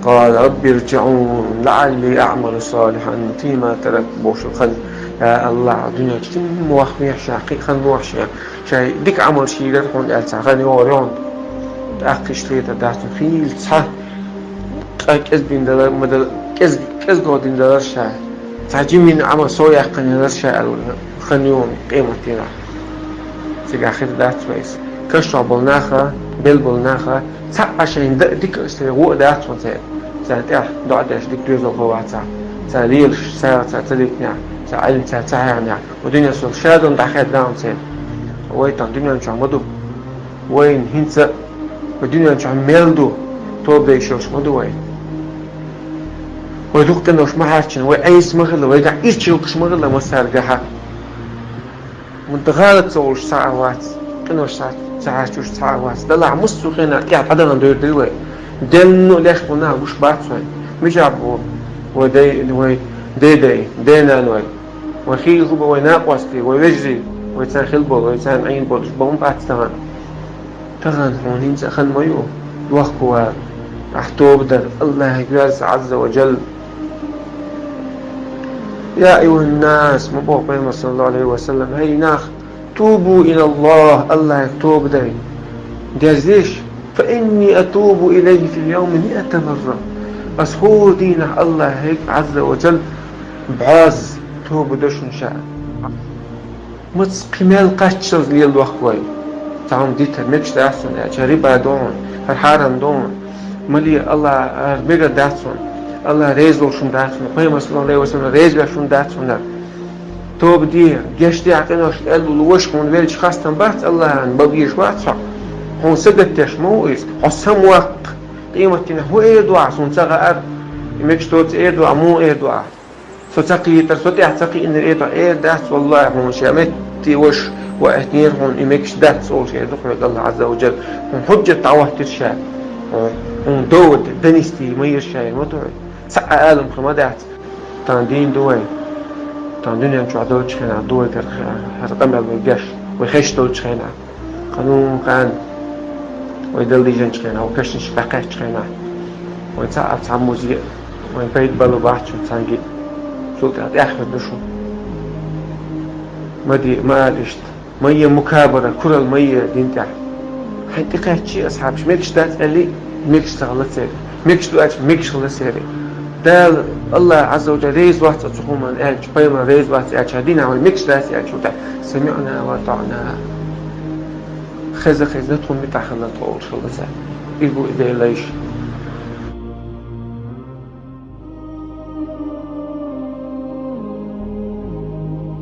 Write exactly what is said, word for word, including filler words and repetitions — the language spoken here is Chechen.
قال رب ارجعون لعلي أعمل صالحا فيما تركت бохуш хинна. Я АллахӀ, дуьнен чу хӀинца ма вахийта ша, кхин а хинна ма вахийта ша, шайн дика Ӏамалш йийр хьуна аьлла, цхьа хан йогӀур ю хьуна. ТӀаккха иштта хетар дац хьуна, хийла цхьа къа кӀезиг дина далар ма дара, кӀезиг-, кӀезига дина далар ша. Цхьа жимма Ӏамал сов яьккхина ялар ша аьлла, хан ю хьуна къематдийнахь. Цигахь хир дац вай иза. Каш чохь болу наха, бел болу наха, цхьаъ а шайна дан а дика а, шайн гӀо а дац хьуна церан. Царна тӀехь доӀа деш дика доьзалхо вацахь, цара лелаш сагӀа цара ца дитинехь, цара Ӏилма цара ца хьехнехь, ва дуьнен сол шадолу дӀахаьдда хьуна церан. Вай тахана дуьнен чохь ма ду. Вайна хӀинца а вай дуьнен чохь мел ду, тоба деш йолуш ма ду вай. Вай дукха къинош ма хьаьрчина, вай Ӏеса ма хилла, вайгахь ирча хӀуттуш ма хилла массаьргахь а. Вайн гӀалат ца волуш цхьа а вац, къинош ца, ца хьаьрчош цхьа а вац. Делахь массо а хенахь тӀехь дӀадахана дер ду вай. Дийнна а леш болу нах гуш бац вайн. Мичахь бу вай дай, вай дай-дай, дай-наной? Вай хийла хӀун бу вай накъостий, вай вежарий, вай царна хила болу, вай царна Ӏийна болуш бу хӀун бац тахана? Тахана хьуна хӀинца а хан ма ю, дохко вала, ахь тоба дар, АллахӀе гӀерта, Ӏазза ва Джалла. يا أيها الناس, ма боху Пайхамар, саллаллаху Ӏалайхи ва саллам, хӀей нах, توبوا إلى الله, АллахӀе тоба дайта. Дерзийша, فإني أتوب إليه في اليوم مائة مرة. Ас хӀора дийнахь АллахӀе, Ӏазза ва Джалла, бӀозза тоба до шуна ша. Маца кхин мел кхаччалц леладохку вай. Цхьа хӀума дитар мегаш дац хьуна аьлча, риба ду хьуна, хӀара хьарам ду хьуна. Мале, АллахӀ, хӀара мегар дац хьуна. АллахӀ реза волуш хӀума дац хьуна. Пайхамар, саллаллаху Ӏалайхи ва саллам, реза веш хӀума дац хьуна. Тоба де, гечдехьа къинош аьлла лууш хьуна велча хастам бац АллахӀан, бан безаш вац хьо. Хьуна сагатдеш ма ву иза. Хьо самаваккха, къематдийнахь хӀун эр ду ахь, суна ца хаьара, и мегаш доцу эр ду ахь, муха эр ду ахь? Со ца кхийтар, со тӀехь ца кхиънар эр ду ахь, эр дац, валлахӀи, хьуна шен метте ваша ваийтинера хьуна, и мегаш дац олуш эр ду хьоьга АллахӀ Ӏазза ва Джалла. Хьуна хьуьжжат дӀахӀоттира ша. Хьуна довод, донести ма йира ша, ма ду хьоьга. Цхьа а алам хи ма дац. Тахана дийна ду вай. Тахана дуьнен чохь долчу хенахь ду вай тера, хӀара къамел вай деш, вай хезаш долчу хенахь. Кхана, кхана вай дала дийжинчу хенахь, вай кешнаш дӀакхаьччу хенахь, вайн цхьа а цхьа музе, вайн пайда бала бахча цхьаьнгге. Цул тӀаьхьа тӀаьххьара ду шу. Ма де, ма ала иштта. Ма е мукабара, куралла ма е дин тӀехь. Хьайн тӀекхаьччи асхьабаш, мегаш дац аьлли, мегаш ца хилла церан. Мегаш ду аьлча, мегаш хилла церан. Дала, АллахӀ Ӏазза ва Джалла реза вац цу хӀуманна аьлча, пайхамар реза вац аьлча, динахь вай мегаш дац аьлча, ву тӀехь: «СамиӀна ва атаӀна». Хеза, хезна, тхуна муьтӀахь хилла тхо олуш хилла цара. Иза бу и Делан лайш.